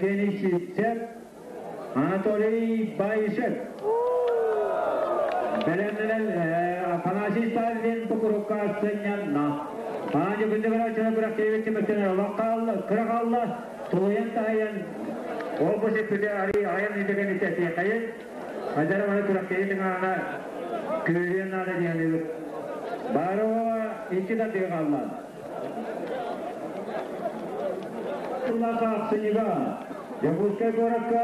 Евгений Сивцев, Анатолий Баишев. Бэлэмнэнэн Афанасий Саввин Букурукка сынньанна. Аанньа күндү күрэхтэһиибит түмүктэнэр олох кыра хаалла, тулуйан таһыйан ол-бу сиппити арый айан үтэгэн итэтиэхэйин, Хайдара бары күрэхтэһии тыҥааһына күүһүөн наада диэн Бары уола икки тардыга хаалла. Сыллаах ахсынньыга Дьокуускай куоракка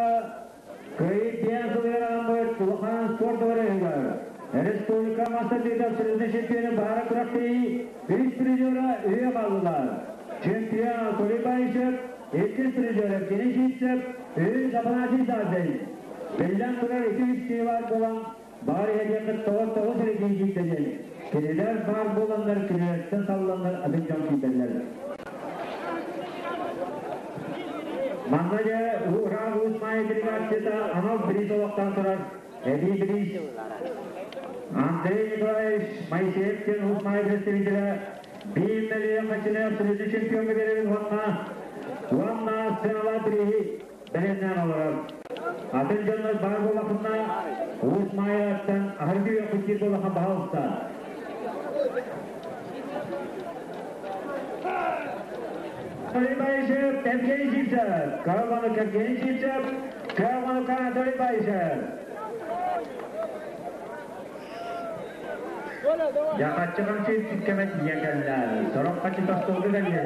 Кыайыы диэн сылыгар анаммыт улахан спорт дворегар республика мастардыыта абсолютнай чемпионы баара күрэхтэһии үс призера үһүө хааллылар. Чемпион Анатолий Баишев, иккис призер Евгений Сивцев, үһүс Афанасий Саввин. Биллэн турар, ити үс киһи баар буолан, баар иһэ тоҕус эрэ киһи киирдэ диэн. Кинилэр баар буоланнар, кинилэртэн салланнар атын дьон киирдэллэр. Манна дьэ Ураан Уус Маайа делегацията анал бириис олохтоон турар. Эбии бириис Андрей Николаевич Моисеев диэн Уус Маайа представителэ биир мөлүйүөн хаччыны абсолютный чемпиоҥҥа биэрэбин уонна сыаналаах бирииһи бэлэмнээн олорор. Атын дьоннор баар буоллаххына Уус Маайаттан аһаргы үөхпүт диир буоллахха баһаалыста. Анатолий Баишев, Евгений Сивцев, Карл Евгений Сивцев, Карл Анатолий Баишев. Яхаччыган сүүркэмэ тиийэн кэллэ. Сорох хаччы тостуолга кэллэ.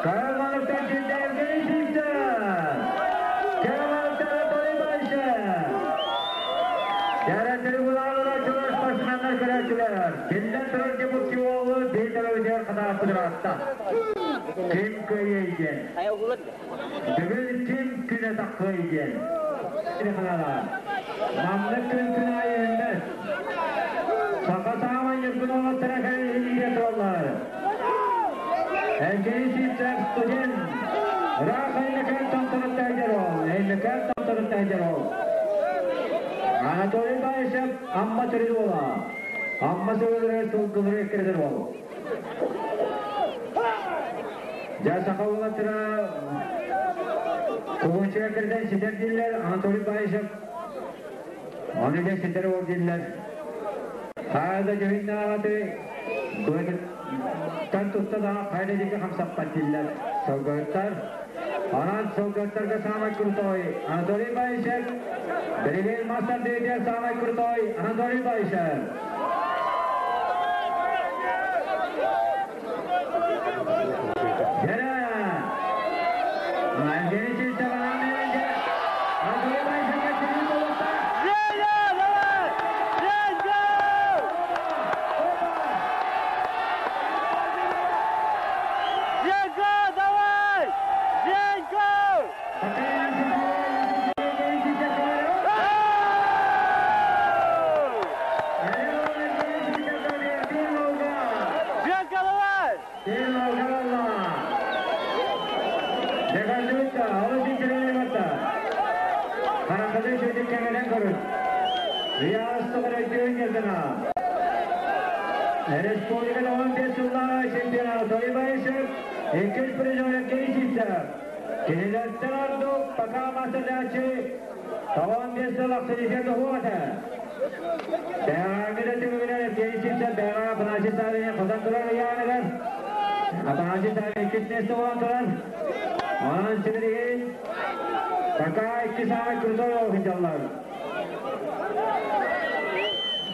Карл Мановтан сүүрдэ Евгений Сивцев! Карл Мановтан Анатолий Баишев! Дьэрэ трибуналара спортсменнар көрөөччүлэр. Биллэн турар Дебутиолу биир хатааппыт ыраатта. Ким кыайыай диэн. Бүгүн ким күнэ тахсыай диэн. Маннык күн күн аайы үүммэт. Саха саамай ньургун уолаттара кэлиһинигэ тураллар. Евгений Сивцев студент. Ыраах Эймекеэн томторут ол. Эймекеэн томторут ол. Анатолий Баишев Амма төрүт уола. Амма сылгылары сылгылары эккирэтэр уол. Дьэ саха уолаттара кулунчуга кирдэн ситэр дииллэр Анатолий Баишев ону дьэ ситэр уол дииллэр. Хайда дьүһүннээҕити быатыттан тутта да хайда диэки хамсаппат дииллэр сылгыһыттар. Онон сылгыһыттарга самый крутой Анатолий Баишев, билигин мастер деятель самый крутой Анатолий Баишев. Дьэрэ! Евгений Сивцев Анатолий Баишевка сирин болуста. Женя, давай! Женька! Женька, давай! Женька! Женька, давай! Республикада 15 сыллаах чемпион Анатолий Баишев, иккис призер Евгений Сивцев. Кинилэртэн ордук пока мастердачы 15 сыл ахсынньыга туһуота. Бэҕэҥҥи да түмүгүнэн Евгений Сивцев бэҕэ Афанасий Савин хотон турар ыйааныгар. Афанасий Савин иккис место буолан турар. Онон сибилигин пока икки самый крутой сылдьаллар.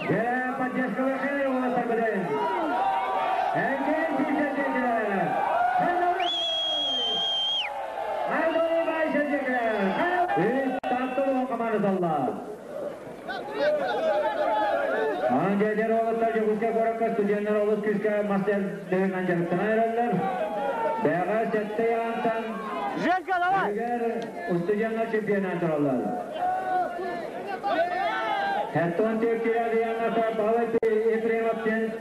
Дьэ, поддержка выхили уолаттар быдын. Евгений Сивцев диэкилэр. Анатолий Баишев диэкилэр. Үс Таатта команда салла. Онон дьэ уолаттар Дьокуускай куоракка студеннар олус күүскэ мастер дыһынан дьарыктанан эрэллэр. Бэҕэ сэттэ яантан Женька, давай! Егер студеннар чемпионат тураллар. Хеттон тиэккилэр Павел Ефремов диэн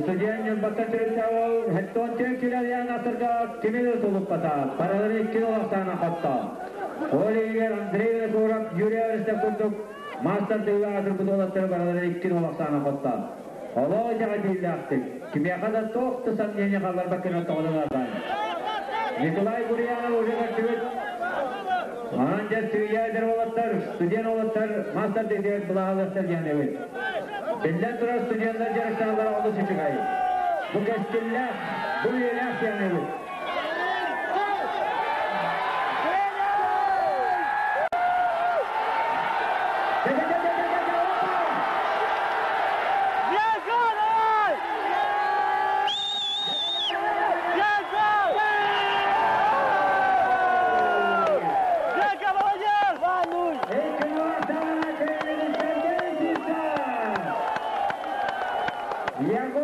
студент Ньурбаттан төрүттээх Хеттон тиэккилэр яанасырга кими да тулуппата. Барыларын икки олохтаана хотто. Ол иһигэр Андрей Винокуров, Юрий Аристов курдук мастер тыыга аатырбыт уолаттары барыларын икки олохтаана хотто. Олоо итэҕэтиилээхтик. Кимиэхэ да туох да сомнение хаалларбаккына тоҕолон арбан. Николай Гурьянов уже көрдүбүт. студент уолаттар мас тардыытыгар былааһылыахтар диэн эбит. Биллэн турар, студеннар дьарыктаналлара олус үчүгэй. Бу кэскиллээх, бу үйэлээх диэн эбит. Женька, давай! Женька! Женька, молодец! 2-0! 2-0.